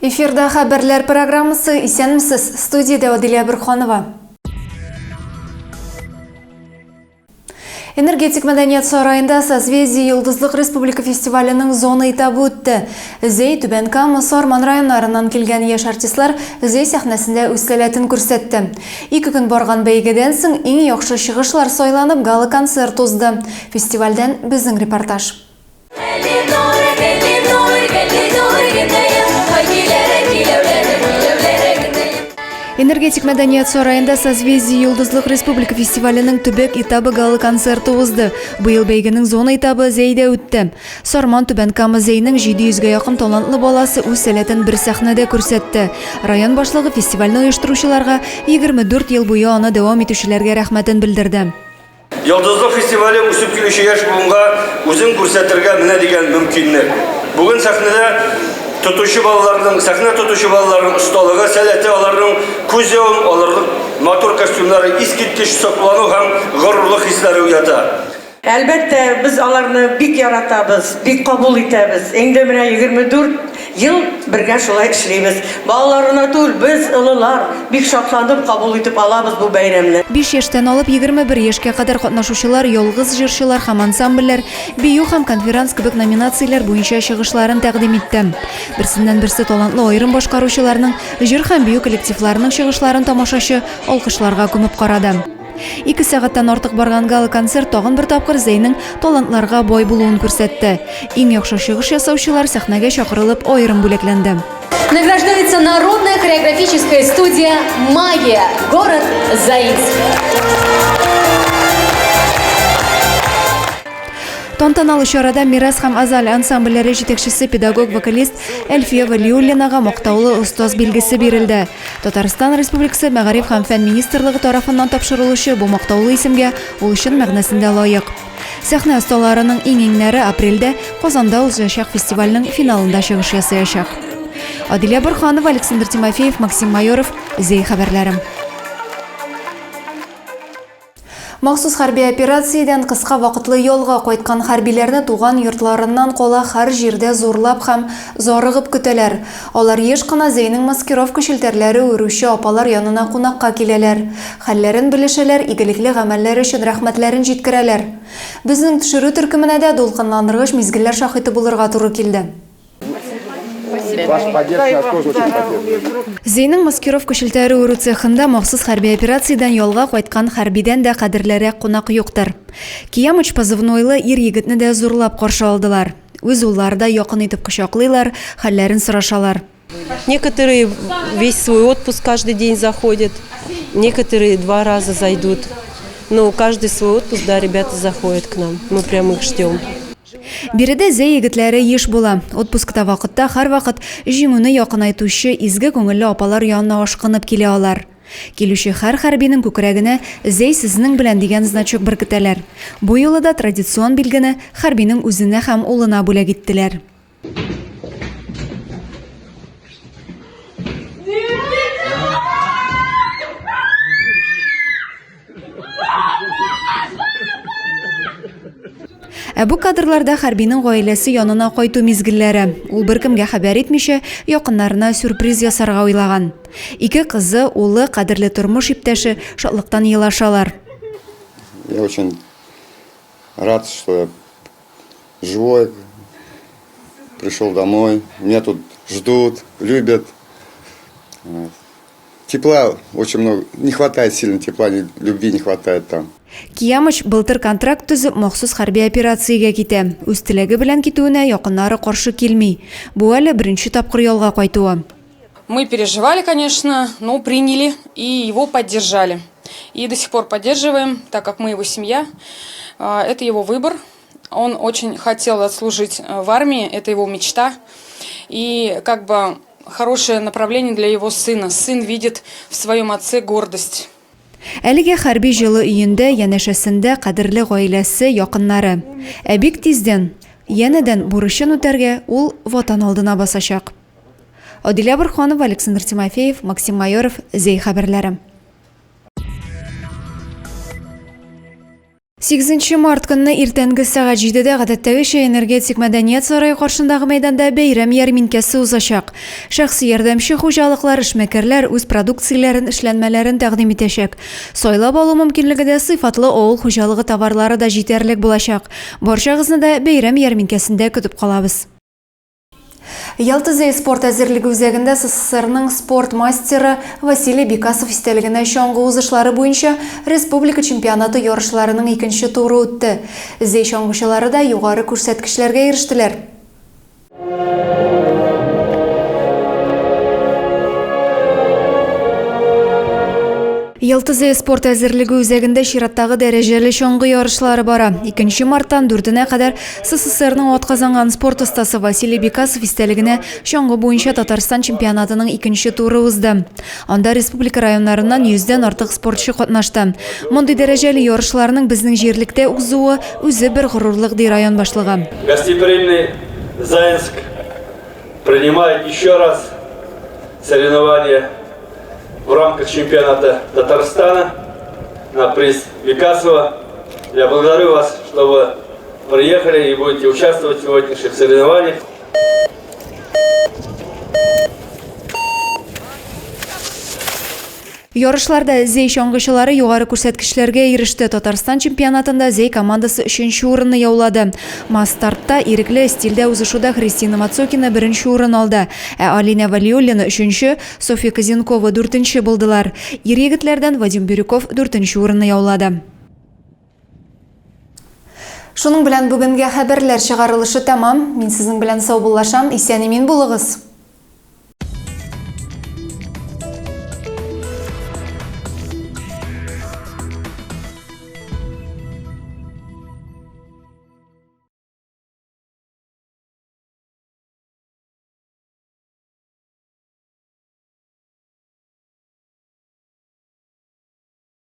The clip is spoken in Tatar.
Эфирда хәбәрләр программасы Исәнмесез, студиядә Адилә Бөрханова. Энергетик мәдәният сараенда Созвездие Йолдызлык республика фестиваленең зона этабы үтте. Зәй, Түбән Кама, Сарман районнарыннан килгән яшь артистлар Зәй сәхнәсендә үз сәләтен күрсәтте. Ике көн барган бәйгедән соң иң яхшы чыгышлар сайланып, гала-концерт узды. Фестивальдән безнең репортаж. Энергетик мәдәният сараенда Созвездие Йолдызлык республика фестиваленең төбәк этабы гала-концерты узды. Быел бәйгенең зона этабы Зәйдә үтте. Сарман, Түбән Кама, Зәйнең 700 гә якын талантлы баласы үз сәләтен бер сәхнәдә күрсәтте. Район башлыгы фестивальне оештыручыларга, 24 ел буе аны дәвам итүчеләргә рәхмәтен белдерде. Йолдызлык фестивале үсеп килүче яшь буынга үзен күрсәтергә менә дигән мөмкинлек. Бүген сәхнәдә тотучы балаларның, сәхнә тотучы балаларның осталыгы, сәләте, аларның күз явын алырлык матур костюмнары искиткеч соклану һәм горурлык хисләре уята. Әлбәттә, без аларны бик яратабыз, бик кабул итәбез. Инде менә 24 ел бергә шулай эшлибез. Балалар гына түгел, без, олылар, бик шатланып кабул итеп алабыз бу бәйрәмне. Биш яшьтән алып 21 яшькә кадәр катнашучылар ялгыз җырчылар һәм ансамбльләр, бию һәм конферанс кебек номинацияләр буенча чыгышларын тәкъдим итте. Берсеннән-берсе талантлы аерым башкаручыларның, җыр һәм бию коллективларының чыгышларын тамашачы алкышларга күмеп карады. Ике сәгатьтән артык барган гала-концерт тагын бер тапкыр Зәйнең талантларга бай булуын күрсәтте. Иң яхшы чыгыш ясаучылар сәхнәгә чакырылып аерым бүләкләнде. Награждается народная хореографическая студия «Магия», город Заинск. Тантаналы чарада Мирас һәм Азаль ансамбльләре җитәкчесе педагог-вокалист Әлфия Вәлиуллинага мактаулы остаз билгесе бирелде. Татарстан Республикасы Мәгариф һәм фән министрлыгы тарафыннан тапшырылучы бу мактаулы исемгә ул чын мәгънәсендә лаек. Сәхнә осталарының иң-иңнәре апрельдә Казанда узачак фестивальнең финалында чыгыш ясаячак. Адилә Борһанова, Александр Тимофеев, Максим Майоров, Зәй хәбәрләре. Махсус хәрби операциядән кыска вакытлы ялга кайткан хәрбиләрне туган йортларыннан кала һәр җирдә зурлап һәм зарыгып көтәләр. Алар еш кына Зәйнең маскировка челтәрләре үрүче апалар янына кунакка киләләр. Хәлләрен белешәләр, игелекле гамәлләре өчен рәхмәтләрен җиткерәләр. Безнең төшерү төркеменә дә дулкынландыргыч мизгелләр шаһиты булырга туры килде. Зәйнең маскировка челтәре үрү цехында махсус хәрби операциядән ялга кайткан хәрбидән дә кадерлерәк кунак юктыр. Киямыч позывнойлы ир-егетне дә зурлап каршы алдылар. Үз улларыдай якын итеп кочаклыйлар, хәлләрен сорашалар. Некоторые весь свой отпуск каждый день заходят, некоторые два раза зайдут. Но каждый свой отпуск, да, ребята заходят к нам, мы прям их ждем. Биредә Зәй егетләре еш була. Отпускта вакытта һәрвакыт җиңүне якынайтучы изге күңелле апалар янына ашкынып килә алар. Килүче һәр хәрбинең күкрәгенә Зәй сезнең белән дигән значок беркетәләр. Бу юлы да традицион билгене хәрбинең үзенә һәм улына бүләк иттеләр. Ә бу кадрларда хәрбинең гаиләсе янына кайту мизгелләре. Ул беркемгә хәбәр итмичә, якыннарына сюрприз ясарга уйлаган. Ике кызы, улы, кадерле тормыш иптәше шатлыктан елашалар. Я очень рад, что я живой, пришел домой, меня тут ждут, любят. Тепла очень много, не хватает сильно тепла, любви не хватает там. Киямыч былтыр контракт төзеп, махсус хәрби операциягә китә. Үз теләге белән китүенә якыннары каршы килми. Бу әле беренче тапкыр ялга кайтуы. Мы переживали, конечно, но приняли и его поддержали. И до сих пор поддерживаем, так как мы его семья. Это его выбор. Он очень хотел отслужить в армии, это его мечта. И как бы хорошее направление для его сына. Сын видит в своем отце гордость. Әлегә хәрби җылы өендә, янәшәсендә кадерле гаиләсе, якыннары. Ә бик тиздән, янәдән бурычын үтәргә ул Ватан алдына басачак. Адилә Борһанова, Александр Тимофеев, Максим Майоров, Зәй хәбәрләре. Сигезенче март көнне иртәнге сәгать җидедә гадәттәгечә Энергетик мәдәният сарае каршындагы мәйданда бәйрәм ярминкәсе узачак. Шәхси ярдәмче хуҗалыклар, эшмәкәрләр үз продукцияләрен, эшләнмәләрен тәкъдим итәчәк. Сайлап алу мөмкинлеге дә, сыйфатлы авыл хуҗалыгы товарлары да җитәрлек булачак. Барчагызны да бәйрәм ярминкәсендә көтеп калабыз. Ялта-Зәй спорт әзерлеге үзәгендә СССРның спорт мастеры Василий Бикасов истәлегенә чаңгы узышлары буенча республика чемпионаты ярышларының икенче туры үтте. Зәй чаңгычылары да югары күрсәткечләргә ирештеләр. Ялта-Зәй спорт әзерлеге үзәгендә чираттагы дәрәҗәле чаңгы ярышлары бара. Икенче марттан дүртенә кадәр СССРның атказанган спорт остасы Василий Бикасов истәлегенә чаңгы буенча Татарстан чемпионатының икенче туры узды. Анда республика районнарыннан йөздән артык спортчы катнашты. Мондый дәрәҗәле ярышларның безнең җирлектә узуы үзе бер горурлык, ди район башлыгы. Гостеприимный Заинск принимает еще раз соревнования в рамках чемпионата Татарстана на приз Бекасова. Я благодарю вас, что вы приехали и будете участвовать в сегодняшних соревнованиях. Ярышларда Зәй чаңгычылары югары күрсәткечләргә иреште. Татарстан чемпионатында Зәй командасы өченче урынны яулады. Масс-стартта ирекле стильдә узышуда Христина Мацокина беренче урын алды, ә Алинә Вәлиуллина өченче, Софья Козенкова дүртенче булдылар. Ир-егетләрдән Вадим Бирюков дүртенче урынны яулады. Шуның белән бүгенге хәбәрләр чыгарылышы тәмам. Мин сезнең белән саубуллашам. Исән-имин булыгыз!